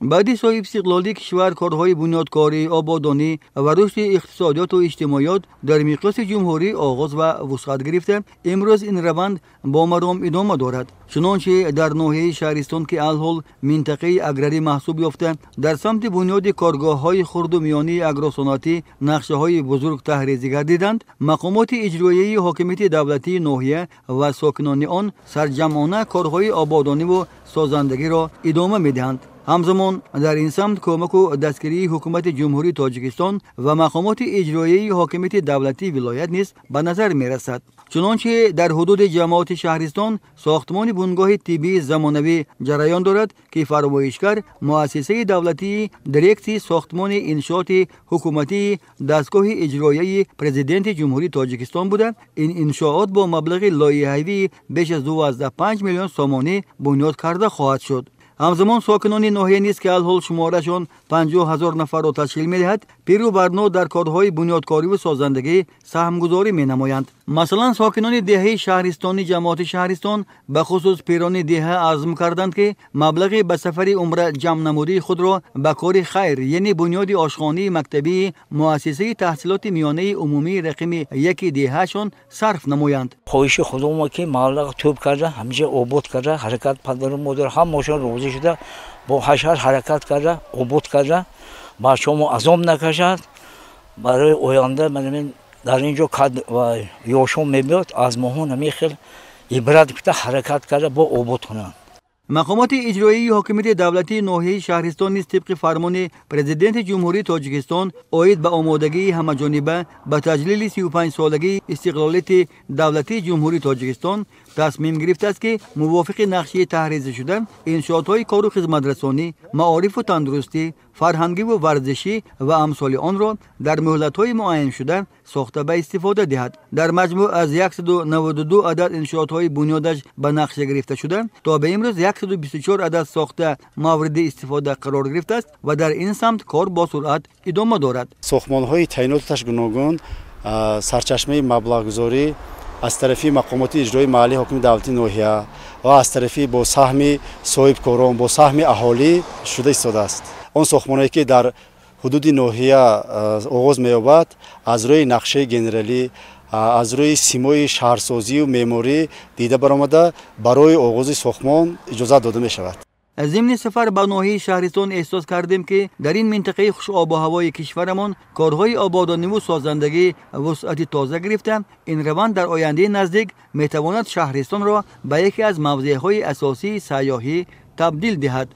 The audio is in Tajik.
Баъди соҳибистиқлолии кишвар корҳои бунёдкорӣ, ободонӣ ва рушди иқтисодиёту иҷтимоиёт дар миқёси ҷумҳурӣ оғоз ва вусъат гирифта, имрӯз ин раванд бо маром идома дорад. Чунончи дар ноҳияи шаҳристон, ки алҳол минтақаи аграрӣ маҳсуб ёфта, дар самти бунёди коргоҳҳои хурду миёнии агросаноатӣ нақшаҳои бузург таҳризӣ гардиданд, мақомоти иҷроияи ҳокимияти давлатии ноҳия ва сокинони он сарҷамъона корҳои ободониву созандагиро идома медиҳанд. Ҳамзамон дар ин самт кӯмаку дастгирии ҳукумати Ҷумҳурии Тоҷикистон ва мақомоти иҷроияи ҳокимияти давлатии вилоят низ ба назар мерасад. Чунончи дар ҳудуди ҷамоати шаҳристон сохтмони бунгоҳи тиббии замонавӣ ҷараён дорад, ки фармоишгар муассисаи давлатии дирексияи сохтмони иншооти ҳукуматии дастгоҳи иҷроияи президенти Ҷумҳурии Тоҷикистон буда, ин иншоот бо маблағи лоиҳавии беш аз 25 миллион сомонӣ бунёд карда хоҳад шуд. Ҳамзамон сокинони ноҳия низ, ки алҳол шуморашон 50 ҳазор нафарро ташкил медиҳад, пиру барно дар корҳои бунёдкориву созандагӣ саҳмгузорӣ менамоянд. Масалан, сокинони деҳаи шаҳристони ҷамоати шаҳристон, бахусус пирони деҳа, азм карданд, ки маблағи ба сафари умра ҷамъ намудии худро ба кори хайр, яъне бунёди ошхонии мактабии муассисаи таҳсилоти миёнаи умумии рақами яки деҳаашон сарф намоянд. Хоҳиши худомо ки маблағ тӯб карда, ҳамиҷа обод карда, ҳаракат падару модар ҳамашон розӣ шуда, бо ҳашар ҳаракат карда, обод карда, бачаҳомо азоб накашад. Барои оянда манамин дар ин ҷо ёшон мебиёд, аз моҳон ҳамин хел ибрат гирифта ҳаракат карда бо обод кунанд. Мақомоти иҷроияи ҳокимияти давлатии ноҳияи шаҳристон низ тибқи фармони президенти Ҷумҳурии Тоҷикистон оид ба омодагии ҳамаҷониба ба таҷлили 35-солагии истиқлолияти давлатии Ҷумҳурии Тоҷикистон тасмим гирифтааст, ки мувофиқи нақшаи таҳризишуда иншоотҳои кору хизматрасонӣ, маорифу тандурустӣ, фарҳангиву варзишӣ ва амсоли онро дар муҳлатҳои муайяншуда сохта ба истифода диҳад. Дар маҷмӯъ аз 192 адад иншоотҳои бунёдаш ба нақша гирифта шуда, то ба имрӯз 124 адад сохта мавриди истифода қарор гирифтааст ва дар ин самт кор бо суръат идома дорад. Сохтмонҳои таъиноташ гуногун, сарчашмаи маблағгузорӣ аз тарафи мақомоти иҷроии маҳаллии ҳокими давлатии ноҳия ва аз тарафи бо саҳми соҳибкорон, бо саҳми аҳолӣ шуда истодааст. Он сохтмонҳое ки дар ҳудуди ноҳия оғоз меёбад, аз рӯи нақшаи генералӣ, аз рӯи симои шаҳрсозию меъморӣ дида баромада, барои оғози сохтмон иҷозат дода мешавад. Зимни сафар ба ноҳияи шаҳристон эҳсос кардем, ки дар ин минтақаи хушобуҳавои кишварамон корҳои ободониву созандагӣ вусъати тоза гирифта, ин раванд дар ояндаи наздик метавонад шаҳристонро ба яке аз мавзеъҳои асосии сайёҳӣ табдил диҳад.